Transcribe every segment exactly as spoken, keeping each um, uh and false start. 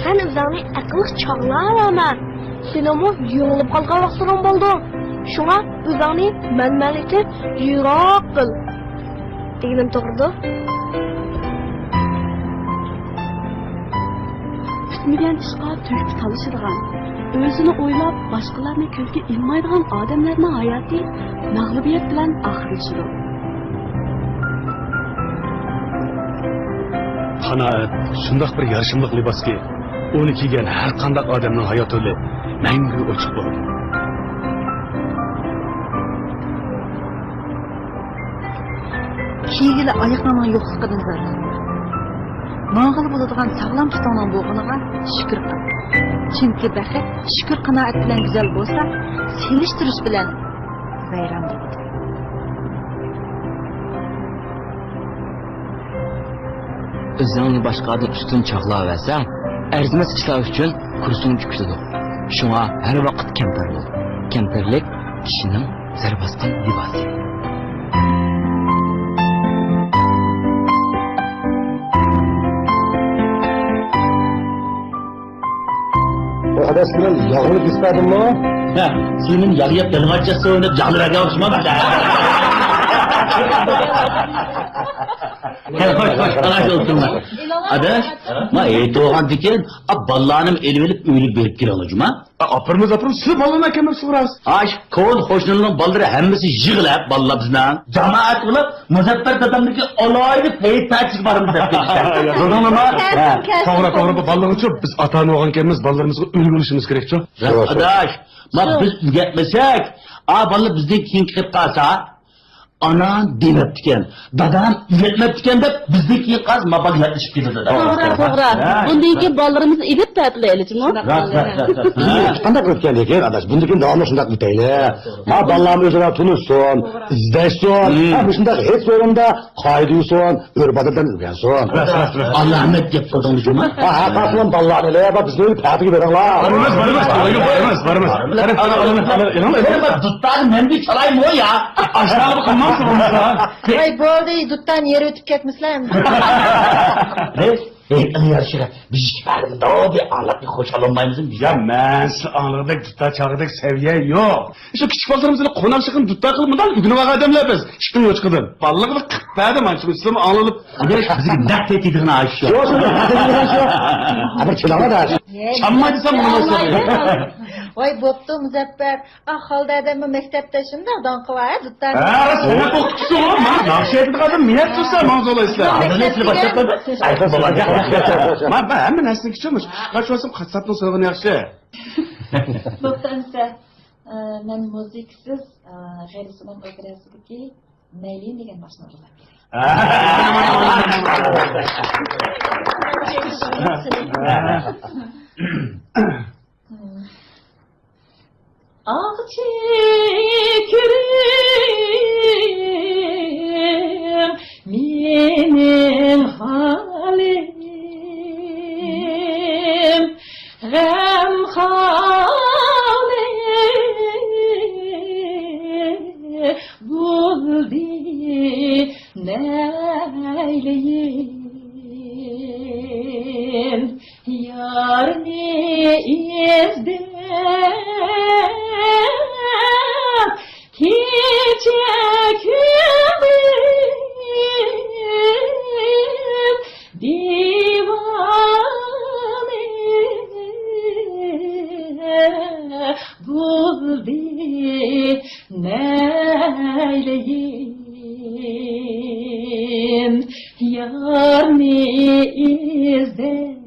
مەن ئۆزۈڭنى ئەقىللىق چاغلاۋەرمەن. سېنىڭمۇ يېڭىلىپ قالغان ۋاقىتلىرىڭ بولىدۇ. شۇڭا ئۆزۈڭنى مەنمەنلىكتىن يىراق قىل. دېگىنىم توغرىدۇ. پۈتمىگەن ئىشقا تۆھپە تالىشىدىغان، ئۆزىنى ئويلاپ، باشقىلارنى كۆزگە ئىلمايدىغان ئادەملەرنىڭ ھاياتى مەغلۇبىيەت بىلەن ئاخىرلىشىدۇ. قانائەت شۇنداق بىر يارىشىملىق لىباسكى، ئۇنى كىيگەن ھەر قانداق ئادەمنىڭ ھايات يولى مەڭگۈ ئوچۇق بولىدۇ. كىيگىلى ئايىغىڭنىڭ يوقلۇقىدىن زارلانما. ماڭغىلى بولىدىغان ساغلام پۇتۇڭنىڭ بولغىنىغا شۈكۈر قىل. چۈنكى بەخت شۈكۈر-قانائەت بىلەن گۈزەل بولسا، سېلىشتۇرۇش بىلەن ۋەيران بولىدۇ. ئۆزۈڭنى باشقا ئادەم ئۈستۈن چاغلاۋەرسەڭ، ئەرزىمەس ئىشلار ئۈچۈن كۇرسۇڭ چۈكۈتىدۇ. شۇڭا ھەر ۋاقىت كەمتەر بول. كەمتەرلىك كىشىنىڭ زەر باسقان لىباسى. ئاداش، سېنىڭ ياغنى بېسىپ بەردىممۇ؟ ھە، سېنىڭ ياغ يەپ بېلىڭ ئاچچىقسۇن دەپ ياغنى بەرگەن ئوخشىمامدۇ؟ خوش، خوش، ئاداش ئولتۇرما. ئاداش، ما ئېيتىۋالغاندىن كېيىن، ئا، بالىلارنىمۇ ئېلىۋېلىپ ئۆيلۈك بېرىپ كېلىڭلار جۇما. ئا، ئاپىرىمىز، ئاپىرىمىز، سىز بالىلارنى ئەكەلمەپسىز راست. ئاش، كون قوشنىلارنىڭ بالىلىرى ھەممىسى يىغىلىپ، بالىلار بىزنىڭ جامائەت بولۇپ، مۇزەپپەر دادامنىڭكى ئالاھىدە پەيت پارچىسىغا بارىمىز دەپ كېلىشتى. داداڭلارما؟ كەلسۇن، ھە، كەلسۇن. توغرا، توغرا، بۇ بالىلار ئۈچۈن بىز ئاتا-ئانا بولغان ئىكەنمىز، بالىلىرىمىزغا ئۈلگە بولۇشىمىز كېرەكچۇ؟ راست، ئاداش. ما، بىز ئۆگەتمىسەك، ئا، بالىلار بىزدىن كېيىن كېلىپ قالسا، ئانام دېمەپتىكەن، دادام ئۆگەتمەپتىكەن دەپ بىزدىن كېيىن قالسا، ما، بالا ياتلىشىپ كېتىدۇ دەپ. توغرا، توغرا. ھە. بۇندىن كېيىن بالىلىرىمىزنى ئېلىپ تەتىللەيلى جۇمۇ. راست، راست، راست، راست. ھە. قانداق ئۆتكەندىن كېيىن، ئاداش، بۇندىن كېيىن داۋاملىق شۇنداق ئۆتەيلى. ما، بالىلارمۇ ئۆزئارا تونۇشسۇن، ئىزدەشسۇن. ھە، مۇشۇنداق ھېس ئورۇندا قائىدە يوسۇن، ئۆرپ-ئادەتلەرنى ئۆگەنسۇن. راست، راست، راست. ئالامەت گەپ قىلدىڭ جۇما. ھە، ھە، قارىسىمەن بالىلارنى، ھە، بىز ئۆيگە پەتىگە بېرىڭلار. بارىمىز، بارىمىز، بارىمىز، بارىمىز. قېنى، قېنى، ئالىمىز، ئالىمىز، ئېلىڭلار، ئېلىڭلار. دۇتارنى مەن بىر چالايمۇ يا؟ ئاشۇنداق قىلمامسىز بولمىسا. ۋاي، بولدى، دۇتارنى يەر ئۆتۈپ كەتمىسىلەر ئەمدى. ھەي، ھەي، ئېلىڭلار شۇ، بىز ئىككى پەردىمۇ بىر ئاڭلىق بىر خوش ئالالمايمىزمۇ؟ يا، مەن سىلەر ئاڭلىغۇدەك دۇتار چالغۇدەك سەۋىيە يوق. شۇ كىچىك بالىلىرىمىزنى قوناق چىقىپ دۇتار قىلىپ مۇنداق ئۆگىنىۋالغان ئادەملەر بىز. ئىشتىن يوچۇقىدىن. بالىلىقىدا قىلىپ بەردىم، ئانچە مۇنچە سىلەرمۇ ئاڭلىنىپ. ئاداش، بىزگە نەق تېگىدىغىنى ئاشۇ. شۇ، شۇ، نەق تېگىدىغىنى شۇ. ھە، بىر چىلاڭلار. چالماي دېسەم، بولمايدۇ. ۋاي، بوپتۇ، مۇزەپپەر. ئاھ، خالىدە ئادەممۇ مەكتەپتە شۇنداق داڭقى بار، ھە، دۇتار. ھە، سەنئەت ئوقۇتقۇچىسى ئۇ. مانا ناخشا ئېيتىدىغان ئادەم مىننەت قىلسا، ماڭا زورلايسىلەر. مەن ھەممە نەرسىنى چۈشىنىمەن. مانا مەن ھەممە نەرسىنى چۈشىنىمەن. قاچساپمۇ سورىغىنى ياخشى. بوپتۇ، ئەمىسە. ئە، مەن مۇزىكىسىز، ئە، غەيرىي سۇنۇم ئوپېراسىدىكى مەيلىن دېگەن ناخشىنى ئورۇنلاپ بېرەي. ئاغ چېكىرىم مېنىڭ ھالىم، غەم خالى بولدى نەيلىيىم. يارنى ئىزدەپ كېچە كۈندۈز دىۋانە بولدى نەيلىيىم. يارنى ئىزدەپ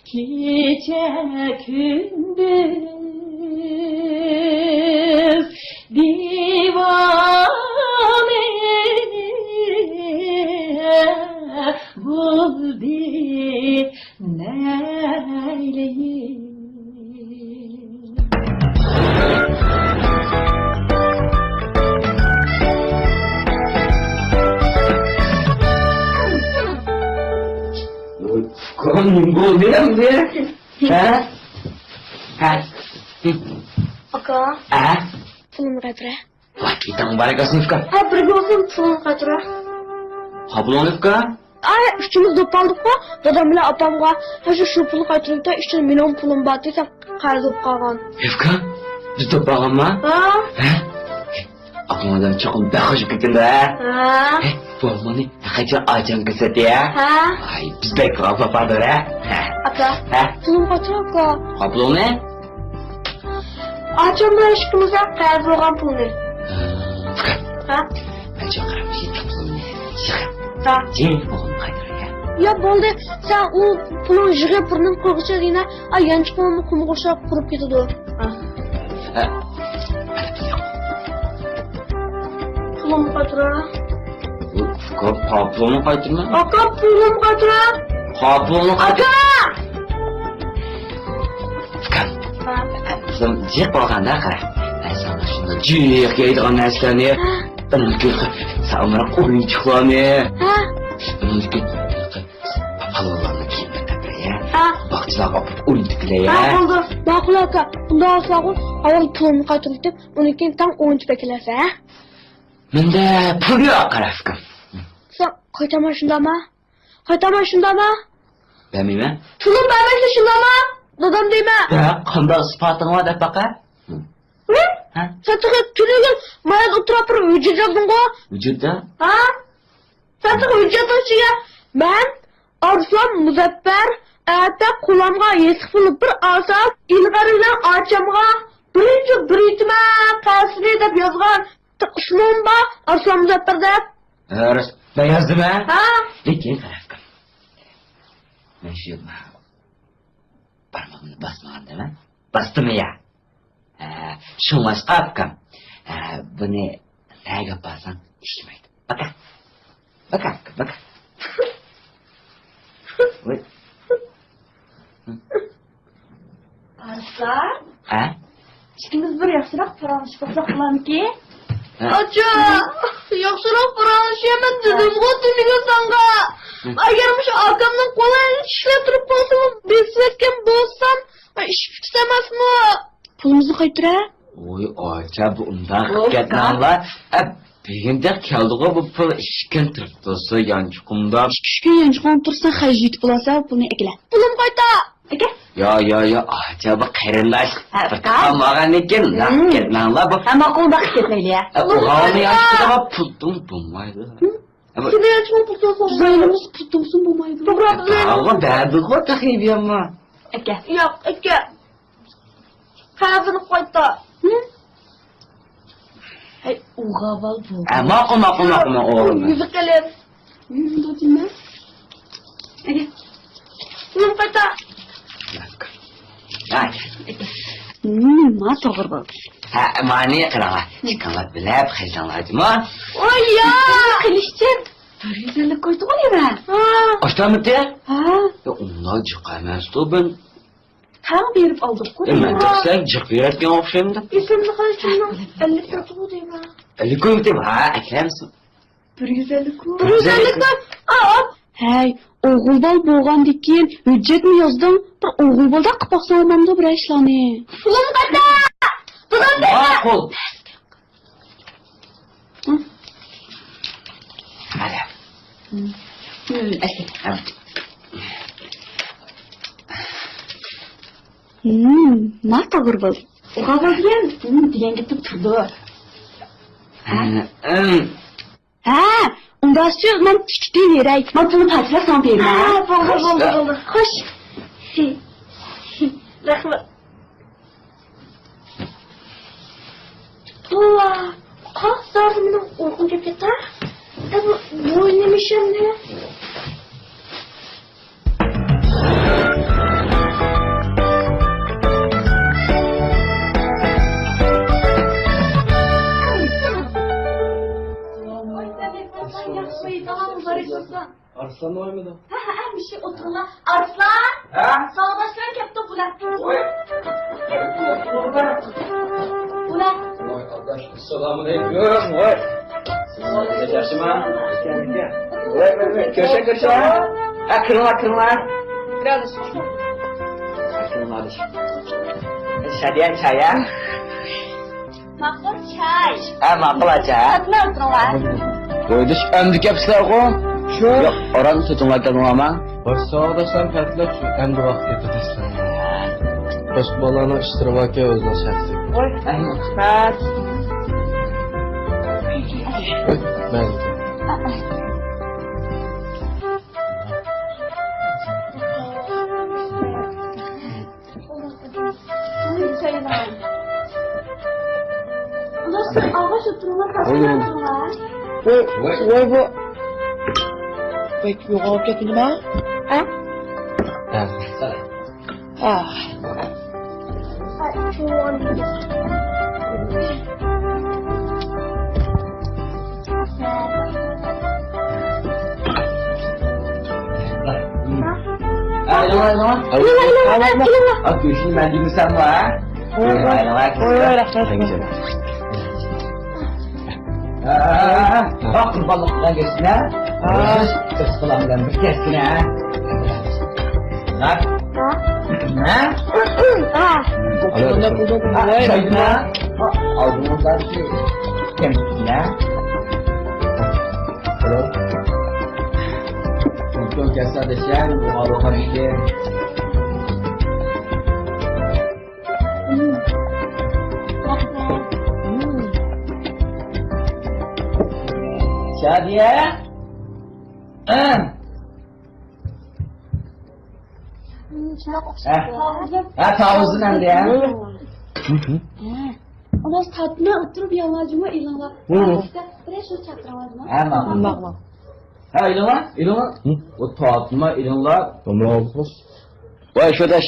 كېچە كۈندۈز دىۋانە بولدى نەيلىيىم. كون بولدى ئەمدى. ھە؟ ھە؟ ئاكا. ھە؟ پۇلۇم قەترە. ۋاي، كېتىڭ مۇبارەك ئاسنىفكا. ھە، بىرگە بولسۇن، پۇلۇم قەترە. ھا، پۇلۇم ئاسنىفكا. ئاي، ئۈچىمىز دوپ ئالدۇققۇ، دادام بىلەن ئاپامغا. ھە، شۇ، شۇ پۇلنى قايتۇرۇڭ، ئۈچ يۈز مىليون پۇلۇم بار دېسەم، قەرز بولۇپ قالغان. ئۇكام، بىز دوپ ئالغانما؟ ھە؟ ھە؟ ئاپام ئادەم چوقۇم بەك خۇش بولۇپ كېتىدۇ، ھە؟ ھە؟ ھە، بۇ مۇنى قاچان ئاچام كۆرسەتتى، ھە؟ ھە؟ ئاي، بىز بەك ئاپا باردۇر، ھە؟ ھە. ئاكا. ھە؟ پۇلۇم قاچان، ئاكا؟ قاپلۇقنى؟ ئاچام بىلەن ئىككىمىزگە قەرز بولغان پۇلنى. ئۇكام. ھە؟ مەن چاقىرىپ يېتىپ پۇلنى يىغىپ. ھە. جىم ئوغلۇمنى قايتۇراي، ھە؟ يا بولدى، سەن ئۇ پۇلنى يىغىپ بۇرنۇڭ قىلغۇچە دېگىنە، ئا، يانچۇقۇڭمۇ قۇمغا ئوخشاپ قۇرۇپ كېتىدۇ. ھە. ھە. پۇلۇمنى قايتۇرە. ئۇكام، پۇلۇمنى قايتۇرما. ئاكا، پۇلۇمنى قايتۇرە. پۇلۇمنى قايتۇر. ئاكا! ئۇكام، ھە. قىزىم جىق بولغاندا قارا. مەن ساڭا شۇنداق جىق يەيدىغان نەرسىلەرنى، ھە. ئۇنىڭدىكى ساڭا ئويۇنچۇقلارنى، ھە. ئۇنىڭدىكى پالۋانلارنىڭ كىيىملىرىنى ئەپەرەي، ھە. ھە. باغچىلارغا ئاپىرىپ ئوينىتىپ كېلەي، ھە. ھە، بولدى. ماقۇل ئاكا. ئۇنداق قىلساغۇ، ئاۋۋال پۇلۇمنى قايتۇرۇۋېتىپ، ئۇنىڭ كېيىن تاڭ ئويۇنچۇق ئەكېلەرسەن، ھە. مەندە پۇل يوق، قارا ئۇكام. سەن قايتامسەن شۇنداقمۇ؟ قايتامسەن شۇنداقمۇ؟ بەرمەيمەن. پۇلۇم بەرمەيسەن شۇنداقمۇ؟ دادام دەيمەن. ھە، قانداق ئىسپاتىڭ بار دەپ باقە. ھە؟ ھە؟ سەن تېخى تۈنۈگۈن مايان ئولتۇرۇپ بىر ھۆججەت يازدىڭغۇ. ھۆججەت ھە؟ سەن تېخى ھۆججەتنىڭ ئىچىگە مەن ئارسلان مۇزەپپەر ئەتە قولۇمغا يېسىق بولۇپ بىر ئالسام، ئىلغار بىلەن ئاچامغا بىرىنچى بېرىۋېتىمەن قەرزنى دەپ يازغان ئىسمىم بار، ئارسلان مۇزەپپەر دەپ. ھە، راست. مەن يازدىم، ھە؟ ھە. لېكىن، قارا ئۇكام، مەن شۇ بارمىقىمنى باسمىغان دەيمەن. باستىمۇ يا؟ ھە، شۇڭلاشقا ئۇكام، ھە، بۇنى نەگە ئاپارساڭ ئىشلىمەيدۇ. باكا. باكا، باكا. ۋاي. ئارسلان؟ ھە؟ ئىككىمىز بىر ياخشىراق پاراڭلىشىپ باقساق بولامىكىن؟ ھە؟ ئاچا، ياخشىراق پاراڭلىشىمەن دېدىمغۇ تۈنۈگۈن ساڭا. ھە. ئەگەر مۇشۇ ئاكامنىڭ قولىنى چىشلەپ تۇرۇپ قالسىمۇ، بېسىۋەتكەن بولسام، ئىش پۈتۈس ئەمەسمۇ؟ پۇلىمىزنى قايتۇرە. ۋوي، ئاچا، بۇ ئۇنداق قىلىپ كەتمەڭلار. ئە، بۈگۈندەك كەلدىغۇ بۇ پۇل، ئىككى كۈن تۇرۇپ تۇرسا يانچۇقۇمدا. ئىككى، ئۈچ كۈن يانچۇقۇڭدا تۇرسا خەجلىتىپ بولارسەن، پۇلنى ئەكىلە. پۇلۇمنى قايتار. ئاكا. يا، يا، يا، ئاچا، بۇ قېرىنداش بىر تالمىغان ئىكەن، لەپ كەتمەڭلار بۇ. ھە، ماقۇل، بەك كەتمەيلى. ئە، ئوغۇلنى يانچۇقىدا پۇل بولمايدۇ. سېنى يانچۇقۇڭدا پۇل تۇرسا بولمايدۇ. پۇل تۇرسا بولمايدۇ. توغرا، بەردىغۇ تېخى بىرمۇ. ئاكا. ياق، ئاكا. قەرزنى قايتار. ھە؟ ھەي، ئوغۇل بۇ. ئە، ماقۇل، ماقۇل، ماقۇل، ماقۇل. يۈزۈك ئېلىپ. يۈزۈك دېمە. ئەگە. پۇلۇم قايتار. ھە. ھە، ما توغرا بولدى. ھە، مانى قىلىڭلار. چىقىڭلار بىلەپ خەجلەڭلار جۇمۇ. ۋاي يا! قىلىشچى. بىر يۈز ئەللىك قويدۇقغۇ نېمە؟ ھە. ئاشتامىتى؟ ھە. يا، ئۇنداق جىق ئەمەستۇ بۇ. تەڭ بېرىپ ئالدۇققۇ. ئە، مەن دېسەك جىق بېرەتكەن ئوخشايمدا. ئېسىمدە قالسۇن، ئەللىك قويدۇقغۇ دەيمەن. ئەللىك قويۇپ دەيمەن، ھە، ئەكەمسىڭ. بىر يۈز ئەللىك قوي. بىر يۈز ئەللىك قوي. ئاپ. ھەي، ئوغۇل بالا بولغاندىن كېيىن ھۆججەتمۇ يازدىڭ، بىر ئوغۇل بالىدەك قىلىپ باقساڭ بولمامدۇ بىرەر ئىشلارنى؟ پۇلۇم قايتا! پۇلۇم قايتا! ماقۇل. ھىم، ما توغرا بولدى. ئوغۇل بالا دېگەن، ھىم، دېگەن گېپى تۇرىدۇ. ھە، ئۇنداقچە مەن تىكىتى بېرەي. مەن پۇلنى پارچىلاپ ساڭا بېرىمەن. ھە، بولدى، بولدى، بولدى. خوش. رەھمەت. توۋا، قاق زادى مېنىڭ ئۇيقۇم كېلىپ كەتتى. ئە، بۇ، بۇ نېمە ئىش ئەمدى؟ ئارسلان ئويمىدى؟ ھە، ھە، ھە، مۇشۇ ئولتۇرۇڭلار. ئارسلان! ھە؟ ساۋاقداشلار كەپتۇ، بۇلار. ۋوي. بۇلار. ۋوي، ئاداش، ئەسسالامۇئەلەيكۇم. ۋوي. سىز ياخشىمۇ؟ ۋوي، ۋوي، ۋوي. كۆرۈشە، كۆرۈشە. ھە، كىرىڭلار، كىرىڭلار. كىرىڭلار، ئاداش. شادىيە، چاي، ھە؟ ماقۇل، چاي. ھە، ماقۇل، ئاچا. تاتلىق ئولتۇرۇڭلار. ۋوي، ئاداش، ئەمدى كەپسىلەرغۇ. ياق، ئاران سۆزۈڭلار كەلدىڭلارمۇ؟ باشقا ساۋاقداشلارنى پەتىلەپ شۇ ئەمدى ۋاقىت يېتىدى. باشقا بالىلارنىڭ ئىشلىرى باركەن ئۆزىنىڭ شەخسىي. ۋاي، رەھمەت. مەن. ۋاي، ۋاي، بۇ. بەك يوغىنىپ كەتمىدىما؟ ھە؟ ھە. ھە. ئاكا، شۇنى مەن دېمىسەممۇ، ھە؟ ۋاي، ۋاي، رەھمەت. ھە، ھە، ھە. قۇربانلىق قىلغان گەپسىنە. ھە. قىز بالام بىلەن بىر كەتكىنە، ھە؟ ھە؟ ھە؟ ھە؟ ئالدىڭىزدا شۇ كەمپۈتكىنە. چوڭ-چوڭ كەتسە دېسەم، بۇ ئالغان ئىكەن. شادىيە! ھە؟ ھە، تاۋۇزدىن ئەمدى، ھە؟ ئۇناس تارتماي ئولتۇرۇپ ياللاجۇمۇ ئېلىڭلار. بىرەر شۇ چاقىرىڭلارمۇ؟ ھە، ماقۇل. ھە، ئېلىڭلار، ئېلىڭلار. ئۇ تارتماي ئېلىڭلار. ۋاي، شۇ داش.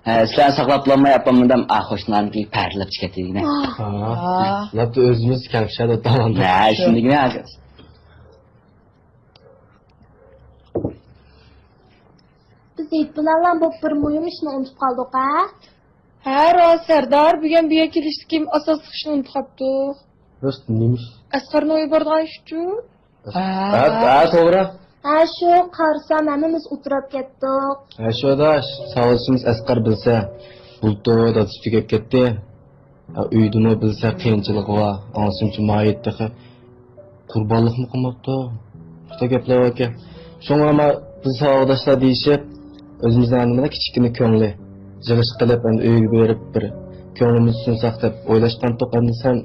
ھە، سىلەرنى ساقلاپ بولالماي ئاپام مۇندام، ئا، قوشنىلارنىڭكى پەرىلەپ چىقەتتى دېگىنە. ھە، لەپتە ئۆزىمىز كەلشەدە تامام. ھە، شۇندىگىنە ھازىر. بىز ھېيت بىلەنلا بۇ بىر مۇھىم ئىشنى ئۇنتۇپ قالدۇق ھە. ھە، راست سەردار، بۈگۈن بۇ يەرگە كېلىشتىكى ئاساسلىق ئىشنى ئۇنتۇپ قاپتۇق. راست نېمە ئىش؟ ئەسقەرنىڭ ئۆيىگە بارىدىغان ئىشچۇ؟ ھە، ھە، توغرا. ھە، شۇ، قارىسام ھەممىمىز ئولتۇرۇپ كەتتۇق. ھە، شۇ ئاداش، ساۋاقدىشىمىز ئەسقەر بىلسە، بۇلتۇر دادىسى تۈگەپ كەتتى. ھە، ئۆيدىمۇ بىلسە قىيىنچىلىقى بار. ئاڭلىسىمچە ماھىيەت تېخى قۇربانلىقمۇ قىلماپتۇ. شۇنداق گەپلەر باركەن. شۇڭا ما بىز ساۋاقداشلار دېيىشىپ، ئۆزىمىزنىڭ ئەمدى مانا كىچىككىنە كۆڭلى يىغىش قىلىپ، ئەمدى ئۆيگە بېرىپ بىر كۆڭلىمىزنى سۇنساق دەپ ئويلاشقانتۇق. ئەمدى سەن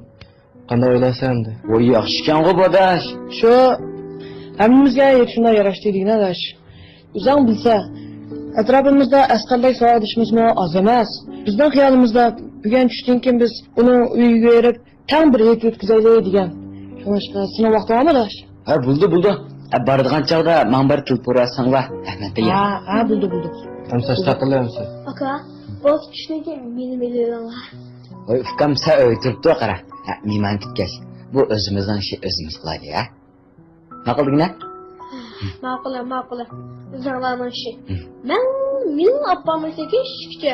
قانداق ئويلايسەن ئەمدى؟ ۋاي، ياخشىكەنغۇ بۇ ئاداش. شۇ ھەممىمىزگە شۇنداق ياراشتى دېگىنە ئاداش. ئۆزۈڭ بىلسە، ئەتراپىمىزدا ئەسقەردەك ساۋاقدىشىمىزمۇ ئاز ئەمەس. بىزنىڭ خىيالىمىزدا بۈگۈن چۈشتىن كېيىن بىز ئۇنىڭ ئۆيىگە بېرىپ، تەڭ بىر ھېيت ئۆتكۈزەيلى دېگەن. شۇڭلاشقا سېنىڭ ۋاقتىڭ بارمۇ ئاداش؟ ھە، بولىدۇ، بولىدۇ. ھە، بارىدىغان چاغدا ماڭا بىر تېلېفون ئۇرساڭلار. ھە، مەن تەييار. ھە، ھە، بولىدۇ، بولىدۇ. ئەمسە شۇنداق قىلىمىز. ئاكا، بولسا چۈشتىن كېيىن مېنىمۇ ئېلىۋېلىڭلار. ۋاي ئۇكام، سەن ئۆيدە تۇرۇپتۇ قارا. ھە، مېھمان كۈتكەچ. بۇ ئۆزىمىزنىڭ ئىشى ئۆزىمىز قىلايلى ھە. ماقۇل دېگىنە؟ ماقۇل، ماقۇل. ئۆزۈڭلارنىڭ ئىشى. مەن، مېنىڭ ئاپامنىڭ سېكى ئىشىكچە.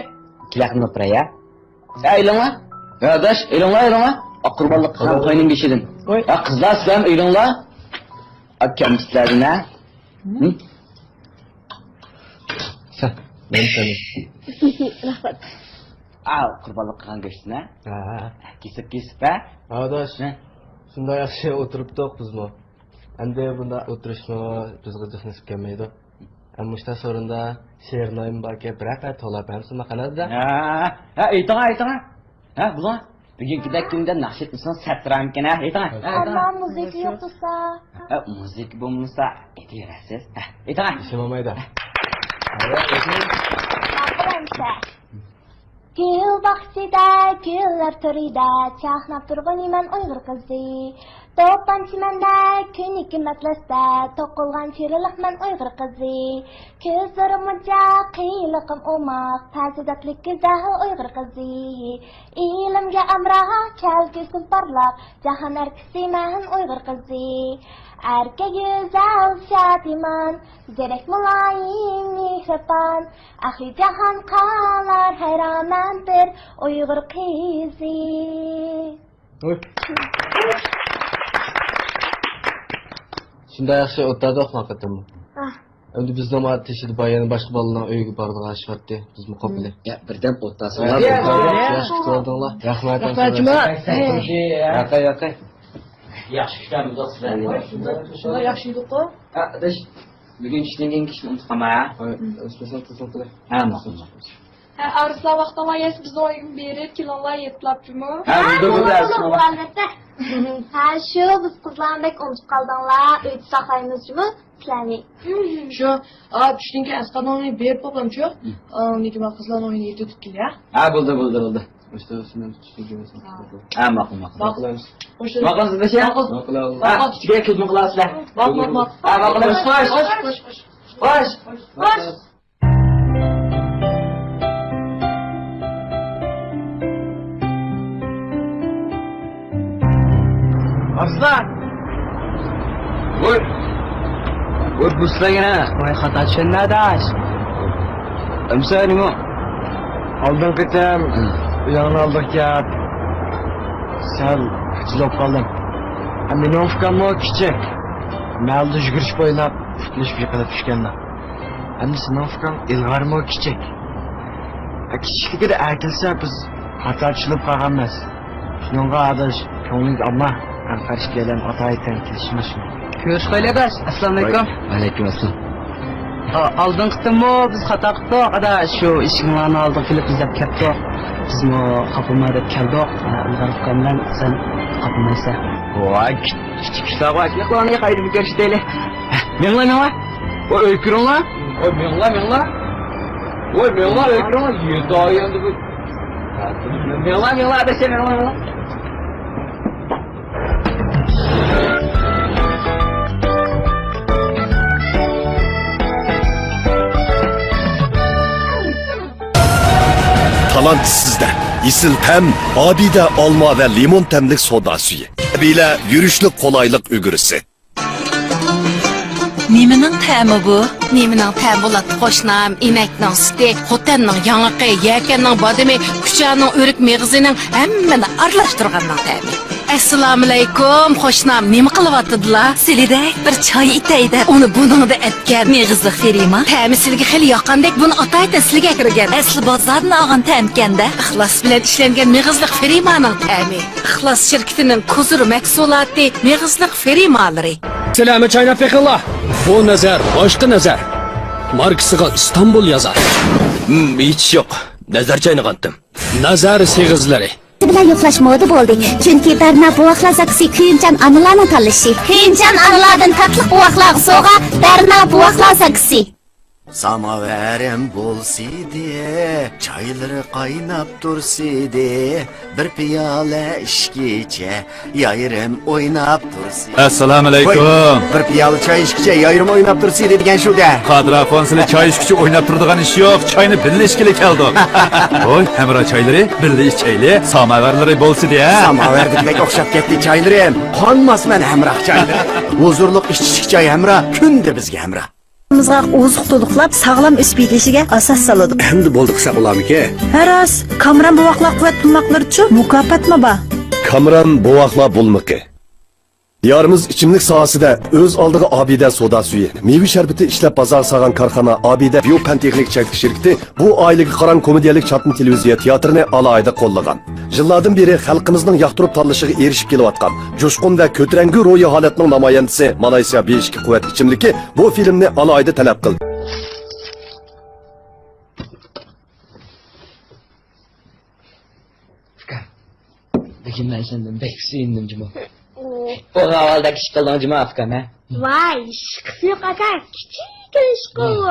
كېلەقنى ئوتۇراي ھە. ھە، ئېلىڭلار. ھە، ئاداش، ئېلىڭلار، ئېلىڭلار. ئا، قۇربانلىق قىلغان قوينىڭ بېشىدىن. ھە، قىزلار، سىلەرمۇ ئېلىڭلار. ئا، كەمپۈتلەردىن ھە. سەن، مەن سەن. رەھمەت. ئا، قۇربانلىق قىلغان گۆشتىن ھە. ھە. كېسىپ، كېسىپ ھە. ئاداش، شۇنداق ياخشى ئولتۇرۇپتۇق بىزمۇ. ئەمدى بۇنداق ئولتۇرۇشمۇ بىزگە جىق نېسىپ كەلمەيدۇ. ئەمما مۇشۇنداق سورۇندا شېئىرنامە باركەن، بىرەر قېتىم توۋلاپ بەرسىمۇ قاناتىدا. ھە، ھە، ئېيتىڭا، ئېيتىڭا. ھە، بۇلار بۈگۈنكىدەك كۈندە ناخشا ئېيتمىسىڭىز سەترامكەن ھە، ئېيتىڭا. ئەمما مۇزىكا يوق تۇرسا. ھە، مۇزىكا بولمىسا ئېيتىۋېرەسىز. ھە، ئېيتىڭا. ئىشلىمەيدۇ. ماقۇل ئەمىسە. گۈل باغچىدا گۈللەر تۈرىدە، چاقناپ تۇرغىنى مەن ئۇيغۇر قىزى. توپانچى مەندە كۈنلۈكۈم ئەتلەستە، توقۇلغان چىرىلىق مەن ئۇيغۇر قىزى. كۆزلىرىم مۇنچە، قىلىقىم ئوماق، پەزىلەتلىك گۈزەل ئۇيغۇر قىزى. ئېلىمگە ئامراق، كەلگۈسىم پارلاق، جاھان ئەركىسى مەن ئۇيغۇر قىزى. ئەركە گۈزەل، شادىمان، زېرەك، مۇلايىم، مېھرىبان، ئەھلى جاھان قالار ھەيران مەن بىر ئۇيغۇر قىزى. شۇنداق ياخشى ئولتۇردۇق ما قېتىممۇ. ئەمدى بىزنىڭ تېشىدا بار يەنە باشقا بالىلارنىڭ ئۆيىگە بارىدىغان ئىش بارتتى. بىزمۇ قاپىلى. يا، بىردەم ئولتۇرساڭلار. ياخشى كۈتۈۋالدىڭلار. رەھمەت. رەھمەت جۇما. ياقەي، ياقەي. ياخشى كۈتەمدۇق سىلەرنى. شۇنداق ياخشى ئىدۇققۇ. ھە، ئاداش، بۈگۈن چۈشتىن كېيىن كىشىنى ئۇنتۇپ قالما، ھە؟ ھە، ئارسلان، ۋاقتىڭلار يەتسە بىزنىڭ ئۆيگىمۇ بېرىپ، كېلىڭلار، يەتىلەپ جۇمۇ. ھە، بولدى، بولدى، ئەسلى. ھە، شۇ، بىز قىزلارنى بەك ئۇنتۇپ قالدىڭلار، ئۆيدە ساقلايمىز جۇمۇ سىلەرنى. شۇ، ئا، چۈشتىن كېيىن ئەسقەرنىڭ ئۆيىگە بېرىپ بولغانچۇ؟ ئا، نېمە، قىزلارنىڭ ئۆيىنى يېتىۋېتىپ كېلە. ھە، بولدى، بولدى، بولدى. ھە، ماقۇل، ماقۇل. ماقۇل، ماقۇل. ماقۇل. ھە، كىچىككە كۆزمە قىلارسىلەر. ماقۇل، ماقۇل. ھە، ماقۇل. خوش، خوش، خوش. خوش. خوش. ئارسلان! ۋوي! ۋوي، بۇ سىلەر يەنە؟ ۋاي، خاتا چۈشەندىڭ ئاداش. ئەمسە نېمە؟ ئالدىنقى قېتىم ھە. ئۆيۈڭنىڭ ئالدىغا كەپ، سەل خىجىل بولۇپ قالدىم. ھەم مېنىڭ ئۇكاممۇ كىچىك. مەھەللىدە يۈگۈرۈشۈپ ئويناپ، پۇتلىشىپ يىقىلىپ چۈشكەندە. ئەمدى سېنىڭ ئۇكاڭ ئىلغارمۇ كىچىك. ھە، كىچىكلىكىدە ئەكەلسە، بىز خاتا چۈشىنىپ قالغانمىز. شۇنىڭغا ئاداش، كۆڭلۈڭگە ئالما، ھەم قارشى كەلگەن ئاتا ئېتەڭ كېلىشمەسمۇ. كۆرۈشۈپ قايلى ئاداش، ئەسسالامۇئەلەيكۇم. ۋەئەلەيكۇم ئەسسالام. ئا-، ئالدىنقى قېتىممۇ بىز خاتا قىپتۇق، ئاداش، شۇ ئىشىكىڭلارنىڭ ئالدىغا كېلىپ ئىزدەپ كەپتۇق. بىزمۇ خاپىما دەپ كەلدۇق. ئىلغار ئۇكام بىلەن سەن خاپىمايسەن. ۋاي، كىچىك ئىشلارغا ئاشۇنداق قىلغاننى قايتا بىر كۆرسىتەيلى. مېڭىڭلار، مېڭىڭلار. ۋاي، ئۆيگە كىرىڭلار. ۋاي، مېڭىڭلار، مېڭىڭلار. ۋاي، مېڭىڭلار، ئۆيگە كىرىڭلار. يېتە ئايەمدە بۇ. مېڭىڭلار، مېڭىڭلار، ئاداش، مېڭىڭلار، مېڭىڭلار. تالانت سىزدە. ئېسىل تەم، ئابىدە ئالما ۋە لىمون تەملىك سودا سۈيى. ئابىدە يۈرۈشلۈك قولايلىق ئۈگرىسى. نېمىنىڭ تەمى بۇ؟ نېمىنىڭ تەمى بولاتتى، قوشنام؟ ئىنەكنىڭ سۈتى، خوتەننىڭ ياڭىقى، يەكەننىڭ بادىمى، كۇچانىڭ ئۆرۈك مېغىزىنىڭ، ھەممىنى ئارىلاشتۇرغاننىڭ تەمى. ئەسسالامۇئەلەيكۇم، قوشنام، نېمە قىلىۋاتىدىلا؟ سىلىدەك بىر چاي ئىتەي دەپ، ئۇنى بۇنىڭدا ئەتكەن مېغىزلىق فېرىما. تەمى سىلىگە خېلى ياققاندەك، بۇنى ئاتايىتىن سىلىگە ئەكىرگەن. ئەسلى بازاردىن ئالغان تەمكەن-دە. ئىخلاس بىلەن ئىشلەنگەن مېغىزلىق فېرىمانىڭ تەمى. ئىخلاس شىركىتىنىڭ كوزۇر مەھسۇلاتى، مېغىزلىق فېرىمالىرى. سىلەرمۇ چايناپ بېقىڭلار. بۇ نەزەر، باشقا نەزەر. ماركىسىغا ئىستانبۇل يازار. ھىم، ھېچ يوق. نەزەر چاينىغانتىم. نەزەر سېغىزلىرى. بىلەن يوقلاش مودا بولدى. چۈنكى بەرنا بوۋاقلار زاكىسى كۆيۈمچان ئانىلارنىڭ تاللىشى. كۆيۈمچان ئانىلارنىڭ تاتلىق بوۋاقلارغا سوۋغا، بەرنا بوۋاقلار زاكىسى. ساماۋارىم بولسىدى، چايلىرى قايناپ تۇرسىدى، بىر پىيالە ئىچكىچە يايرىم ئويناپ تۇرسىدى. ئەسسالامۇئەلەيكۇم. ۋاي، بىر پىيالە چاي ئىچكىچە يايرىم ئويناپ تۇرسىدى دېگەن شۇ-دە. قادىر ئاخۇن، سىلى چاي ئىچكۈچە ئويناپ تۇرىدىغان ئىش يوق، چاينى بىللە ئىچكىلى كەلدۇق. ۋاي، ھەمراھ چايلىرى، بىللە ئىچەيلى، ساماۋارلىرى بولسىدى، ھە؟ ساماۋاردىكىدەك ئوخشاپ كەتتى چايلىرىم. قانماسمەن ھەمراھ چايلىرى. ھۇزۇرلۇق ئىچىشلىك چاي ھەمراھ، كۈندە بىزگە ھەمراھ. ئوزۇق تولۇقلاپ، ساغلام ئۆسۈپ يېتىلىشىگە ئاساس سالىدۇ. ئەمدى بولدى قىلساق بولارمىكىن؟ ھە راست، كامران بوۋاقلار قۇۋۋەت بولماقلىرىچۇ مۇكاپاتمۇ بار. كامران بوۋاقلار بولمىقى. دىيارىمىز ئىچىملىك ساھەسىدە ئۆز ئالدىغا ئابىدە سودا سۈيى، مېۋە شەربىتى ئىشلەپ بازارغا سالغان كارخانا ئابىدە بىيو پەن تېخنىكا چەكلىك شىركىتى بۇ ئائىلىگە قاراڭ كومېدىيەلىك چاتما تېلېۋىزىيە تىياتىرىنى ئالاھىدە قوللىغان. يىللاردىن بېرى خەلقىمىزنىڭ ياقتۇرۇپ تاللىشىغا ئېرىشىپ كېلىۋاتقان جۇشقۇن ۋە كۆتۈرەڭگۈ روھىي ھالەتنىڭ نامايەندىسى مالايسىيا بېشىكى قۇۋۋەت ئىچىملىكى بۇ فىلىمنى ئالاھىدە تەلەپ قىلدى. ئۇكام، بۈگۈن مەن سەندىن بەك سۆيۈندۈم جۇمۇ. ئوغۇل ئاۋالدەك ئىش قىلدىڭ جۇمۇ ئۇكام، ھە؟ ۋاي، ئىش قىسمى يوق ئاكا، كىچىككىنە ئىش قىلدى.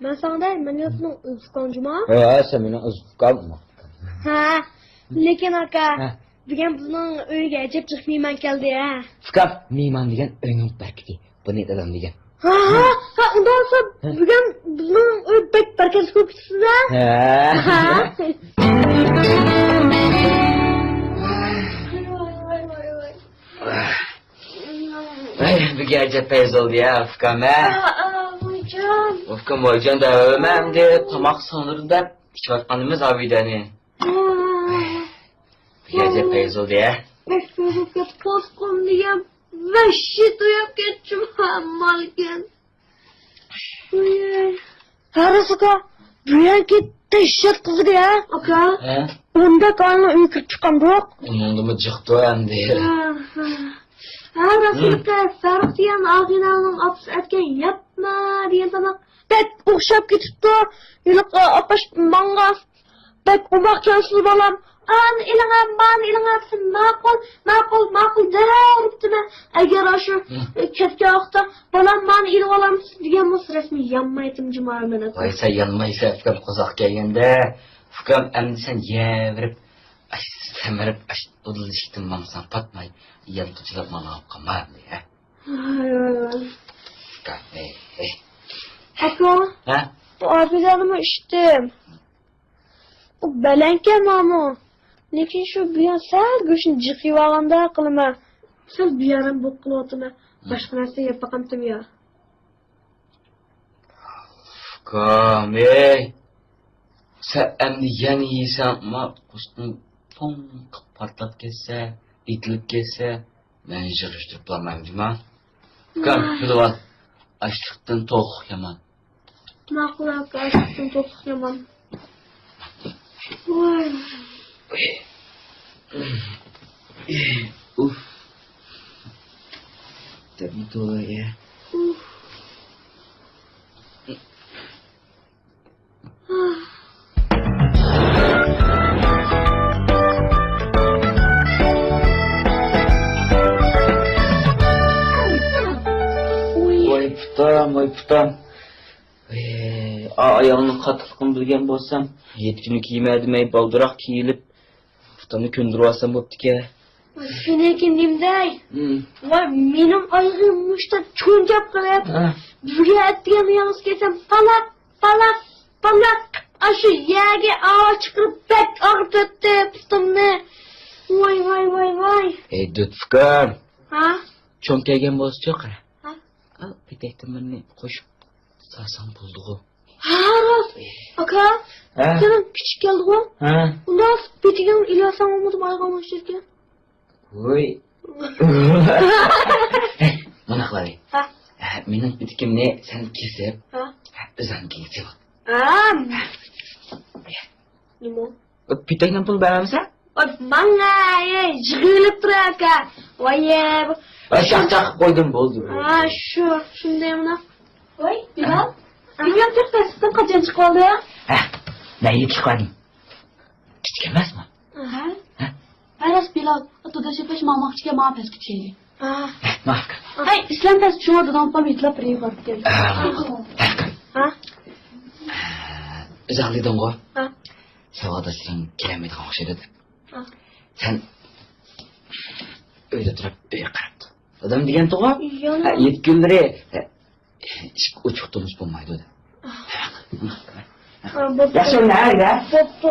مەن ساڭا دەي، مەن سېنىڭ ئۆز ئۇكاڭ جۇمۇ. ھە، سەن مېنىڭ ئۆز ئۇكام. ھە، لېكىن ئاكا، ھە. بۈگۈن بىزنىڭ ئۆيگە ئەجەب جىق مېھمان كەلدى، ھە. ئۇكام، مېھمان دېگەن ئۆينىڭ بەرىكىتى. بۇنى دادام دېگەن. ھا، ھا، ھا، ئۇنداق بولسا، ھە. بۈگۈن بىزنىڭ ئۆي بەك بەرىكەتلىك بولۇپ كېتىپسىز-ھە. ھە. ھە. ۋاي، ۋاي، ۋاي، ۋاي. ۋاي، بۈگۈن ئەجەب پەيز بولدى-ھە، ئۇكام، ھە. ئا، ئا، ۋايجان. ئۇكام، ۋايجان دەۋەرمە ئەمدى، تاماق سىڭدۈردى دەپ ئىچىۋاتقانىمىز ئابىدەنى. ۋاي. بۈگۈن ئەجەب پەيز بولدى-ھە. بەك بولۇپ كەت، قورققۇم دېگەن. ۋەھشىي توياپ كەتتىم، مالكىن. ھە، راست ئاكا، بۇ يەركى دەھشەت قىزىدى-ھە، ئاكا. ھە؟ ئۇنداق ئايالنىڭ ئۆيىگە كىرىپ چىققاندۇق. ئۇنىڭدىمۇ جىقتۇ ئەمدى. ھە، ھە. ھە، راستلىقى، فەرۇق دېگەن ئاغىنەمنىڭ ئاپىسى ئەتكەن ياپما دېگەن تاماق بەك ئوخشاپ كېتىپتۇ. ھېلىقى ئاپاش ماڭا بەك ئوماق كەلسىز بالام. ئانى ئېلىڭا، مانى ئېلىڭا دېسەم، ماقۇل، ماقۇل، ماقۇل دەۋېرىپتىمەن. ئەگەر ئاشۇ، ھە، كەتكەن ۋاقىتتا، بالام، مانى ئېلىۋالامسىز دېگەن بولسا، رەسمىي يانمايتتىم جۇما مەن. ۋاي، سەن يانمايسەن، ئۇكام قورساق كەلگەندە. ئۇكام، ئەمدى سەن يەۋېرىپ، ئاش سەمرىپ، ئاش ئۇدۇل ئىشىكتىن ماڭساڭ پاتماي، يانتۇچىلاپ ماڭا قالما ئەمدى، ھە؟ ۋاي، ۋاي، ۋاي. ئۇكام، ھەي، ھەي. ئاكا، ھە؟ بۇ ئابىدانىمۇ ئىچتىم. ئۇ بەلەنكەن مانا. لېكىن شۇ بۇيان سەل گۆشنى جىق يېۋالغاندەك قىلىمەن. سەل بىئارام بولۇپ قېلىۋاتىمەن. باشقا نەرسە يەپ باقامتىم يا؟ ئۇكام، ئەي! سەن ئەمدى يەنە يېسەڭ، ما، قورسىقىڭ توڭ قىلىپ پارتلاپ كەتسە، ئېتىلىپ كەتسە، مەن يىغىشتۇرۇپ بولالمايمەن جۇما. ئۇكام، ۋاي. بىلىۋال، ئاشلىقتىن توقلۇق يامان. ماقۇل ئاكا، ئاشلىقتىن توقلۇق يامان. ۋاي. ئۇف. دەپمۇ تولا يا. ئۇف. ۋاي پۇتام، ۋاي پۇتام. ئاي، ئا-، ئاياغنىڭ قاتتىقلىقىنى بىلگەن بولسام، يەتكۈنى كىيمە دېمەي، بالدۇرراق كىيىلىپ، پۇتۇمنى كۆندۈرۈۋالسام بوپتىكەن. سېنىڭكى نېمە دەي؟ ھىم. ۋاي، مېنىڭ ئايىغىم مۇشتا چۆنجەپ قېلىپ، ھە، بىرگە ئەتىگەن يالغۇز كەتسەم، پالاق، پالاق، پالاق، ئاشۇ يەرگە ئاۋاز چىقىرىپ، بەك ئاغرىتتى پۇتۇمنى. ۋاي، ۋاي، ۋاي، ۋاي. ئەي، دۇتۇكام. ھە؟ چوڭ كەلگەن بولسىچۇ، قارا. ھە؟ ئا، پېتەكتىن بىرنى قوشۇپ سالساڭ بولىدىغۇ. ھە، راست. ئاكا، ھە؟ سېنىڭ كىچىك كەلدىغۇ؟ ھە. ئۇنداق پېتىكىڭنى ئېلىۋالساڭ بولمىدىمۇ، ئايغان بولۇشتىكەن. ۋوي. مانا قىلاي. ھە. ھە، مېنىڭ پېتىكىمنى سەن كېسىپ، ھە، ئۆزۈڭ كىيسەن. ھە. نېمە؟ پېتەكنىڭ پۇلىنى بەرمەمسەن؟ ۋاي، ماڭا، ئەي، يىغىۋېلىپ تۇر ئاكا. ۋاي، ئەي، بۇ، ۋاي، چاقچاق قىلىپ قويدۇم، بولدى. ھا، شۇ، شۇنداق مانا. ۋاي، بىلال، ھە؟ ئۆيۈڭ تېخى تەستىن قاچان چىقىۋالدى؟ ھە، مەن يېتىپ چىقىۋالدىم. كىچىك ئەمەسمۇ؟ ھە؟ ھە؟ ھە، راست، بىلال، ئاتىدا شەپەش ماڭماقچىكەن، ماڭا پەسكە چۈشەيلى. ھە. ھە، ماقۇل. ھەي، ئىسلام پەس، شۇڭا دادام ئاپام يېتىلەپ بىر يېرىگە بارىدىكەن. ھە، ماقۇل. ھە؟ ئۆزۈڭ دېدىڭغۇ؟ ھە. ساۋاقداشلىرىڭ كېلەلمەيدىغان ئوخشايدۇ دەپ. ھە. سەن ئۆيدە تۇرۇپ ئۆيگە قاراپ تۇر. دادام دېگەنتىغۇ؟ ياق. ھە، يەتكۈنلىرى، ھە، ئىشىك ئوچۇق تۇرمۇش بولمايدۇ دەپ. ھە، بوپتۇ. ياخشى ئوينا، ھە؟ بوپتۇ.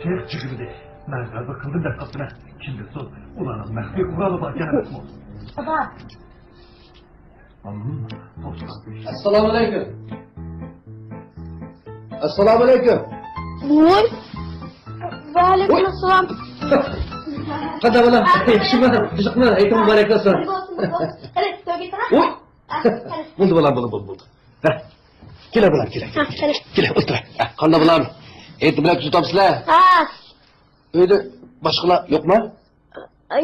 تېخى جىگىمدى. مەن غەلىبە قىلدىم دەپ قاپتىمەن. كىم بىلسۇن، ئۇلارنىڭ مەخپىي قورالى باركەن ئەمەسمۇ؟ بابا. ئەسسالامۇئەلەيكۇم. ئەسسالامۇئەلەيكۇم. ۋوي. ۋەئەلەيكۇم ئەسسالام. قانداق بالام؟ ياخشىمۇ؟ قىزىقمۇ؟ ھېيتىڭ مۇبارەك بولسۇن. ۋوي. بولدى بالام، بولدى، بولدى، بولدى. ھە. كېلە بالام، كېلە، كېلە. ھە، كېلە. كېلە، ئولتۇر. ھە، قانداق بالام؟ ھېيت مۇبارەك، كۈتۈۋاپسىلەر؟ ھە. ئۆيدە باشقىلار يوقمۇ؟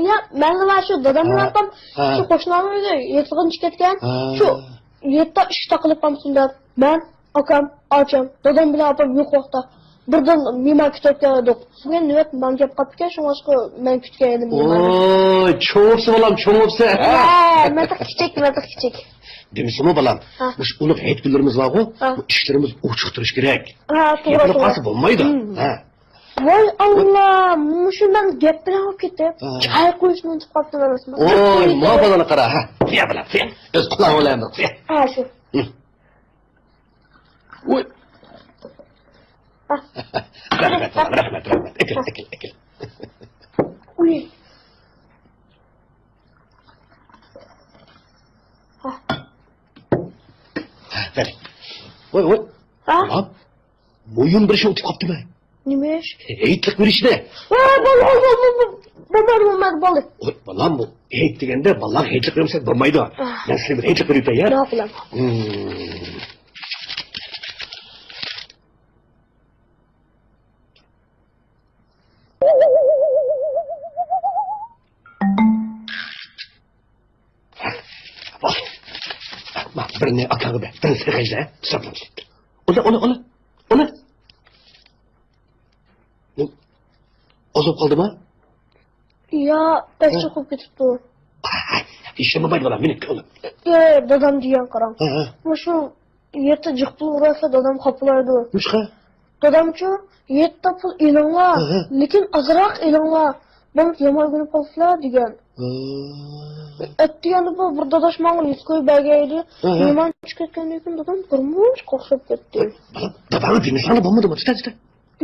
ياق، مەنلا بار، شۇ دادام بىلەن ئاپام، ھە، شۇ قوشنىلارنىڭ ئۆيىدە يېتىلغىنى چىقىپ كەتكەن. ھە. شۇ يەتتە ئىشىك تاقىلىپ قالمىسۇن دەپ، مەن، ئاكام، ئاچام، دادام بىلەن ئاپام يوق ۋاقىتتا بىردىن مېھمان كۈتۈۋاتقان ئىدۇق. بۈگۈن نۆۋەت ماڭا كەپ قاپتىكەن، شۇڭلاشقا مەن كۈتكەن ئىدىم مېھماننى. ۋوي، چوڭ بوپسەن بالام، چوڭ بوپسەن. ھە، مەن تېخى كىچىك، مەن تېخى كىچىك. دېمىسىمۇ بالام، ھە، مۇشۇ ئۇلۇغ ھېيت كۈنلىرىمىز بارغۇ، ھە، بۇ ئىشلىرىمىز ئوچۇق تۇرۇشى كېرەك. ھە، توغرا، يېپىلىپ قالسا بولمايدۇ. ھە. ۋاي ئاللا، مۇشۇ مەن گەپ بىلەن بولۇپ كېتىپ، ھە، چاي قۇيۇشنى ئۇنتۇپ قاپتىمەن. ۋوي، ما بالىنى قارا، ھە. سىيە بالام، سىيە. ئۆز قۇلاقلىرىڭ بىلەن سىيە. ھە، شۇ. ۋوي. ھە. رەھمەت، رەھمەت، رەھمەت. ئەكىل، ئەكىل، ئەكىل. ۋوي. ھە. ھە، بەر. ۋوي، ۋوي. ھە؟ ئاپ. مويۇن بىر شۇ ئۇتۇپ قاپتىمەن. نېمە ئىش؟ ھېيتلىق بېرىشنى. ۋاي، بولدى، بولدى، بولدى، بولدى. بولمايدۇ، بولمايدۇ، بولدى. ۋاي، بالام، بۇ ھېيت دېگەندە بالىلارغا ھېيتلىق بېرمىسەك بولمايدۇ. ئاھ. مەن سىلەر بىلەن ھېيتلىق بېرىپ بېرەي، ھە؟ ماقۇل. ھىم. ئۇنى ئاكاڭغا بەر. دەرسكە خەجلە، ھە؟ ئۇلا، ئۇلا، ئۇلا. ئۇلا. ئازاب قالدىما؟ يا، بەك چوقۇپ كېتىپتۇ. ئىشلىمەيدۇ بالا، مېنى كۆڭلۈم. يا، دادام دېگەن قاراڭ. ھە، ھە. مۇشۇ يەتتە جىق پۇل ئۇرسا دادام خاپىلايدۇ. نېمىشقا؟ دادامچۇ، يەتتە پۇل ئېلىڭلار، ھە، ھە. لېكىن ئازراق ئېلىڭلار. بولمىسا يامان ئۆگىنىپ قالىسىلەر دېگەن. ھە. ئەتىگەندە بۇ بىر داداش ماڭا يۈز كوي بەرگەن ئىدى. ھە، ھە. نېمانچە كەتكەندىن كېيىن دادام بىر مۇنچە قوخلاپ كەتتى. داداڭغا دېمىسەڭلا بولمىدىمۇ؟ تۇتا، تۇتا.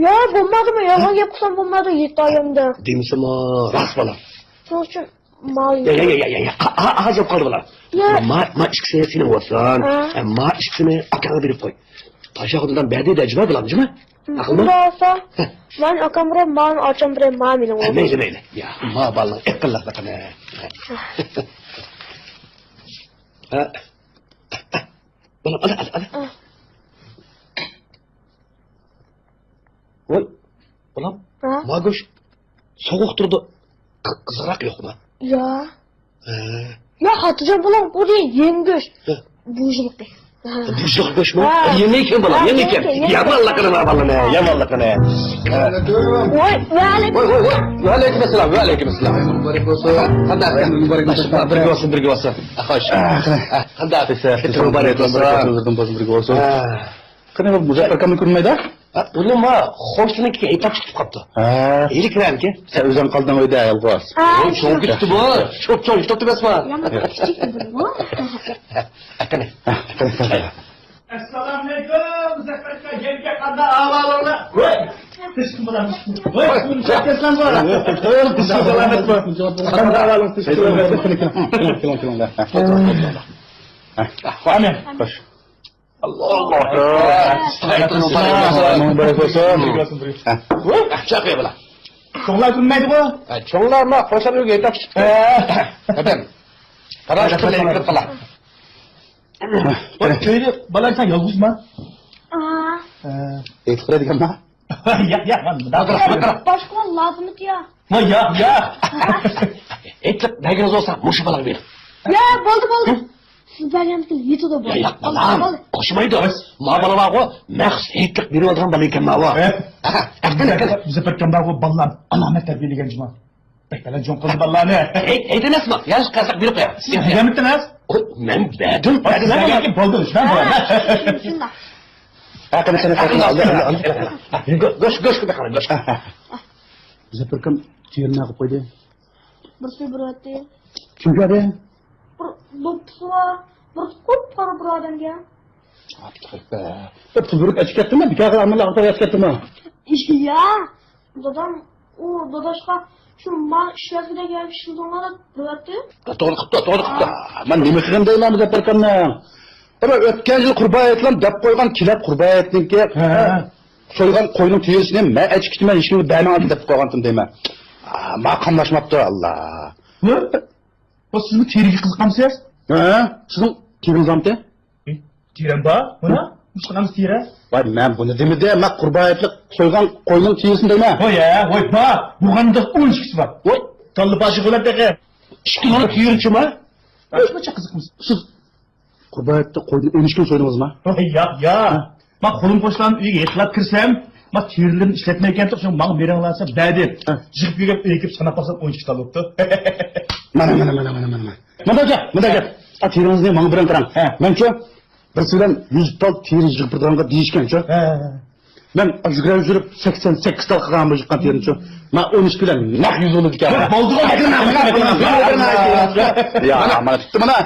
يا، بولمادىمۇ؟ يالغان گەپ قىلسام بولمايدۇ، يەتتە ئايەمدە. دېمىسىمۇ راست بالا. شۇنىڭ ئۈچۈن مال يا، يا، يا، يا، يا، يا. ھا-، ھا-، ھازىر قالدى بالا. يا. ما، ما ئىككىسى سېنىڭ بولسۇن. ھا. ما ئىككىسىنى ئاكاڭغا بېرىپ قوي. تاشاغۇدىن بەردى دە جىما بۇلارنى، جىما؟ ئاقىلما؟ ئۇنداق بولسا، ھە. مەن ئاكام بىرەر، مەن ئاچام بىرەر، ما مېنىڭ ھە، بولسۇن. مەيلى، مەيلى. يا، ما بالىنىڭ ئەقىللىقلىقىنى. ھە. بالا، ئالا، ئالا، ئالا. ھە. ۋاي، بالام، ھە؟ ما گۆش سوغۇق تۇرىدۇ. قى-، قىزىقراق يوقما؟ يا. ھە. يا، خاتىرجەم بولۇڭ، بۇ دېگەن يېڭى گۆش. ھە. بۇژلۇق. ھە. بۇژلۇق گۆشمۇ؟ ھە. يېڭى ئىكەن، بالام، ھە، يېڭى ئىكەن. يېڭى، يېڭى. يامانلىقىنى ما بالىنى، ھە. يامانلىقىنى. ھە. ۋاي، ۋەئەلەيكۇم. ۋاي، ۋاي، ۋاي. ۋەئەلەيكۇم ئەسسالام، ۋەئەلەيكۇم ئەسسالام. مۇبارەك بولسۇن. قانداق؟ مۇبارەك بولسۇن. بىرگە بولسۇن، بىرگە بولسۇن. خوش. ھە، قانداق؟ پەيتىڭىز مۇبارەك بولسۇن. بىرگە بولسۇن، بىرگە بولسۇن. ھە. قېنى، مۇزەپپەر ئاكامنى كۆرمەيدۇ؟ ھە، ئۇنىڭ ما خوشلىرىنىڭكىگە ھېيتلاپ چىقىپ قاپتۇ. ھە. ھېلى كىرەمكى؟ سەن ئۆزۈڭ قالدىڭ ئۆيدە يالغۇز. ھە، ھە، چوڭ كېتىپتۇ بۇ. چوپ-چوڭ كېتىپتۇ ئەمەسمۇ؟ يامان كىچىك بولدىمۇ؟ ھە، قېنى. ھە، قېنى، قېنى. ئەسسالامۇئەلەيكۇم، مۇزەپپەر ئاكا، يەنكى قانداق ئەھۋالىڭلار؟ ۋاي، تىشقى بىلەن. ۋاي، سالامەتمۇ؟ قانداق ئەھۋالىڭىز؟ تىشقى بىلەن. كېلىڭ، كېلىڭ، كېلىڭ. ئامىن. خوش. ئاللاھۇ ئەكبەر. مۇبارەك بولسۇن. ھە. چاقى بىلەن. چوڭلار كۆرمەيدىغۇ؟ ھە، چوڭلار ما قوشان ئۆيگە ھېيتلاپ چىقىپتۇ. ھە. دادام. قاراش قىلىپ كىرىپ قالا. ۋاي، ئۆيدە بالام سەن يالغۇزما؟ ئا. ھە. ھېيتلىق دېگەنما؟ ياق، ياق، مەن باشقىلار لازىمىتى يا. ۋاي، ياق، ياق. ھېيتلىق بەرگىنىڭىز بولسا مۇشۇ بالىغا بېرىڭ. يا، بولدى، بولدى. سىز بەرگەندىكىن يېتىدۇ بۇ. يا، ياق، بالام، قوشمايدۇ. ما بالا بارغۇ، مەخسۇس ھېيتلىق بېرىۋاتىدىغان بالا ئىكەن ماۋۇ. ھە؟ ئەقىل، ئەقىل. بىز بىر كەم بارغۇ، بالىلار ئالامەت تەربىيەلىگەن جۇما. بەك بەلەن جۇڭ قىلدى بالىلارنى. ھەي، ھەي دېمەسمۇ، ياخشى قازاق بېرىپ قويۇڭ. سىز بەرگەنمىتىڭىز؟ مەن بەردىم، بەردىم. سىز بەرگەنكى بولدى، شۇنداق بولدى. ھە، قېنى، قېنى، قېنى، ئالا، ئالا، ئالا. گۆش، گۆش، گۆش. مۇزەپپەر ئاكام تېرىنى قىلىپ قويدى. بىرسى بېرىۋەتتى. كىم كۆردى؟ بىر دوپپىسى بار، بىر قۇپقارا بىر ئادەمگە. ئاپتىخىپە. ئۇ پۇل بېرىپ ئەچىپ كەتتىمۇ؟ بىكارغا ئامانلىق ئاپاپ ئەچىپ كەتتىمۇ؟ يا، دادام، ئۇ داداشقا شۇ ما ئىشلەتكۈدەك يەر ئىشلىتىڭلار دەپ بېرىۋەتتى. توغرا قىپتۇ، توغرا قىپتۇ. مەن نېمە قىلغىن دەيمەن مۇزەپپەر ئاكامنى؟ ئەمما ئۆتكەن يىل قۇربان ھېيتلام دەپ قويغان كېلەپ قۇربان ھېيتنىڭكى. ھە. سويغان قوينىڭ تېرىسىنى مەن ئەچىپ كېتىمەن، ھېچكىمگە بەرمەڭ دەپ قويغانتىم دەيمەن. ئا، ما قاملاشماپتۇ، ئاللا. ۋە؟ ۋە، سىزمۇ تېرىگە قىزىقامسىز؟ ھە؟ سىزنىڭ تېرىڭىز بارمىتى؟ ھە؟ تېرەم بار؟ مانا، مۇشۇ قىلامسىز تېرە. ۋاي، مەن بۇنى دېمىدىم، مەن قۇربان ھېيتلىق سويغان قوينىڭ تېرىسىنى دەيمەن. ۋاي، ھە، ۋاي، بار. بولغاندا ئون ئىككىسى بار. ۋاي. كاللا باشى بولار تېخى. ئىككى دانە تېرىچىما؟ شۇنچە قىزىقمىسىز؟ سىز قۇربان ھېيتتا قوينى ئون ئىككى كۈن سويدىڭىزما؟ ھەي، ياق، ياق. ھە؟ مەن قولۇم قوشلارنىڭ ئۆيىگە ھېيتلاپ كىرسەم، ما تېرىلىرىنى ئىشلەتمەيكەنتۇق، شۇڭا ماڭا بېرىڭلار دېسەم، بەردى. ھە. يىغىپ كەلگەن ئۆيگە كېلىپ ساناپ باقسام، ئون ئىككى تال بوپتۇ. مانا، مانا، مانا. مۇنداق گەپ، مۇنداق گەپ. ئا، تېرىڭىزنى ماڭا بېرىڭ قاراڭ. ھە. مەنچۇ، بىرسى بىلەن يۈز تال تېرە يىغىپ بېرىدىغانغا دېيىشكەنچۇ. ھە. مەن يۈگۈرۈپ يۈگۈرۈپ سەكسەن سەككىز تال قىلغان بولۇپ چىققان تېرىنىچۇ. مەن ئون ئىككى بىلەن نەق يۈز بولىدىكەن. بولدىغۇ. يا، مانا تۇتتى مانا.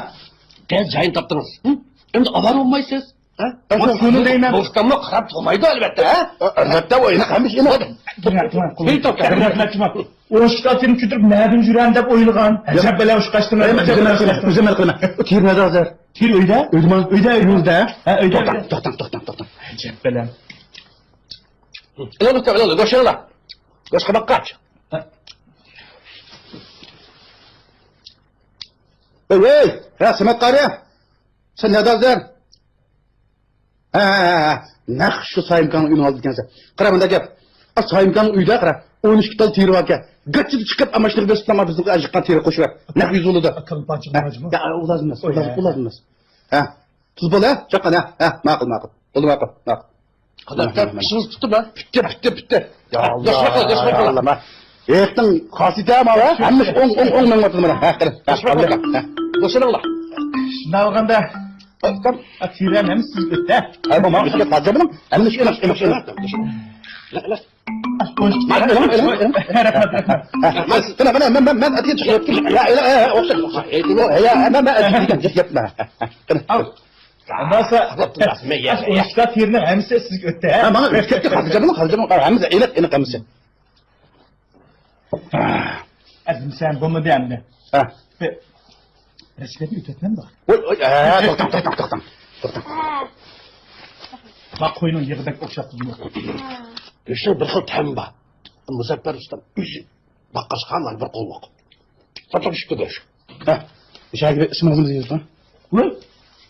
تېز جايىنى تاپتىڭىز. ھە؟ ئەمدى ئاۋارە بولمايسىز. ھە؟ بۇ كۆڭۈل دەيمەن. بوستانمۇ قاراپ تۇرمايدۇ، ئەلۋەتتە، ھە؟ ئەلۋەتتە، ئويناق ھەممىسى ئېنىق. ھېي، توختاڭ. ئون ئىككى تال تېرىنى كۆتۈرۈپ نەدىن يۈرەم دەپ ئويلىغان. ئەجەب بەلە ئۇشقاشتىڭ. ئۆزۈم ھەل قىلىمەن. ئۆزۈم ھەل قىلىمەن. ئۇ تېرە نەدە ھازىر؟ تېرە ئۆيدە. ئۆيدىما؟ ئۆيدە، ئۆيدە. ئۆيدە. توختاڭ، توختاڭ، توختاڭ، توختاڭ. ئەجەب بەلە. ئېلىڭ، ئېلىڭ، گۆش ئېلىڭلار. گۆش قاباققا ئاچ. ھەي، ھەي، ھە، سەمەت قارى. سەن نەدە ھازىر؟ ھە، ھە، ھە، ھە. نەق شۇ سايىمكاننىڭ ئۆيىنىڭ ئالدىدا ئىكەنسەن. قارا، مۇنداق گەپ. ئا، سايىمكاننىڭ ئۆيىدە، قارا، ئون ئىككى تال تېرە باركەن. گاچچىدا چىقىپ، ئا، ماشىنىغا بېسىپ، مانا بىزنىڭ ئاجىققان تېرە قوشۇۋەر. نەق يۈز بولىدۇ. ئاكام پاچىقىڭ ھە، بارجىمۇ؟ يا، ئۇ لازىم ئەمەس، ئۇ لازىم، ئۇ لازىم ئەمەس. ھە. تۇز بول، ھە؟ چاققان، ھە؟ ھە، ماقۇل، ماقۇل. بولدى، ماقۇل، ماقۇل. قانداق، مانا، مانا، مانا. ئىشىڭىز پۈتتىمۇ؟ پۈتتى، پۈتتى، پۈتتى. يا ئاللا، ياخشى قىلىڭ، ياخشى قىلىڭ. يا ئاللا، ما. ھېيتنىڭ خاسىيىتى ما، ھە؟ ھەممىسى ئوڭ، ئوڭ، ئوڭ مېڭىۋاتىدۇ مانا. ھە، قېنى. ھە، ياخشى قىلىڭ. ھە. بوشىلىڭلار. شۇنداق بولغاندا، ھە، تەم. ئا، تىرەم ھەممىسى سىزگە ئۆتتى، ھە؟ ھە، بۇ ماڭا ئۆتكەن خاتىرجەم بولۇڭ. ھەممىسى ئېنىق، ئېنىق، ئېنىق. رەھمەت، رەھمەت. مەن، مەن، مەن، مەن ئەتىگەن چىقىپ كەتتىم. يا، يا، يا، يا، ئوخشاش، ئوخشاش. يا، يا، مەن، مەن ئەتىگەن گەپ، گەپ، گەپ. قېنى. ئۇندا ئۇرۇشتا تىرنىڭ ھەممىسى سىزگە ئۆتتى، ھە؟ ھە، ماڭا ئۆتۈپ كەتتى، خاتىرجەم بولۇڭ، خاتىرجەم بولۇڭ. ھەممىسى ئېنىق، ئېنىق ھەممىسى. ئەزىمسەن بولمىدى ئەمدى. ھە. بىر رەسىپىنى ئۆتۈۋەتمەمدۇ؟ ۋوي، ۋوي، ھە، توختاڭ، توختاڭ، توختاڭ، توختاڭ. ما قوينىڭ يېغىدەك ئوخشاپ تۇرىدۇ. گۆشنىڭ بىر خىل تەمى بار. مۇزەپپەر ئۇستام ئۆزى باققاچقا مانا بىر قوللۇق. قانداق ئىش بۇ گۆش؟ ھە، مۇشۇ يەرگە ئىسمىڭىزنى يېزىڭ. ۋوي،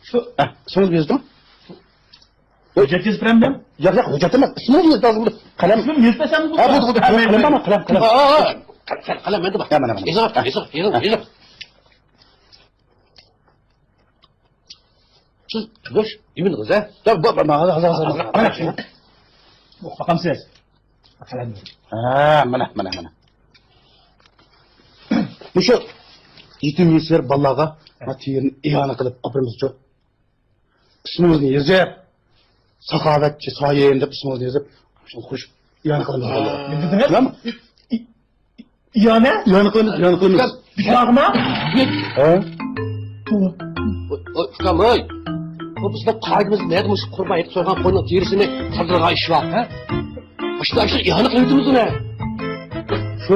شۇ. ھە، ئىسمىڭىزنى يېزىڭ. ھۆججەت يېزىپ بېرەمدىم؟ ياق، ياق، ھۆججەت ئەمەس. ئىسمىڭىزنى يېزىپ بېرىڭ. قەلەم. ئىسمىمنى يېزىپ بەرسەم بولىدۇ. ھە، بولدى، بولدى. ھە، قەلەم، قەلەم بارمۇ؟ قەلەم، قەلەم. ھە، ھە، ھە. قەلەم، قەلەم، قەلەم مەندە بار. ھە، مانا، مانا. يېزىڭ، يېزىڭ، يېزىڭ، يېزىڭ. سىز گۆش يېمىدىڭىز، ھە؟ ياق، بۇ، بۇ، مانا، ھازىر، ھازىر، ھازىر. قاراڭ، قاراڭ. ئوقۇپ باقامسىز؟ قەلەم. ھە، مانا، مانا، مانا. مۇشۇ يېتىم يېسىر بالىلارغا، ھە، ما تېرىنى ئىئانە قىلىپ ئاپىرىمىزچۇ. ئىسمىڭىزنى يېزىپ، ساخاۋەتچى سايىم دەپ ئىسمىڭىزنى يېزىپ، شۇنى قوشۇپ ئىئانە قىلىمىز. نېمە دېدىڭىز؟ بىلەمسىز؟ ئىئانە؟ ئىئانە قىلىمىز، ئىئانە قىلىمىز. بىكارغىما؟ ھە؟ ئۇكام، ھەي! بۇ بىزنىڭ قائىدىمىزدە نەدە مۇشۇ قۇربان ئېتىپ سويغان قوينىڭ تېرىسىنى قالدۇرىدىغان ئىش بار، ھە؟ ئاشۇ، ئاشۇ ئىئانە قىلىۋېتىمىز ئۇنى. شۇ؟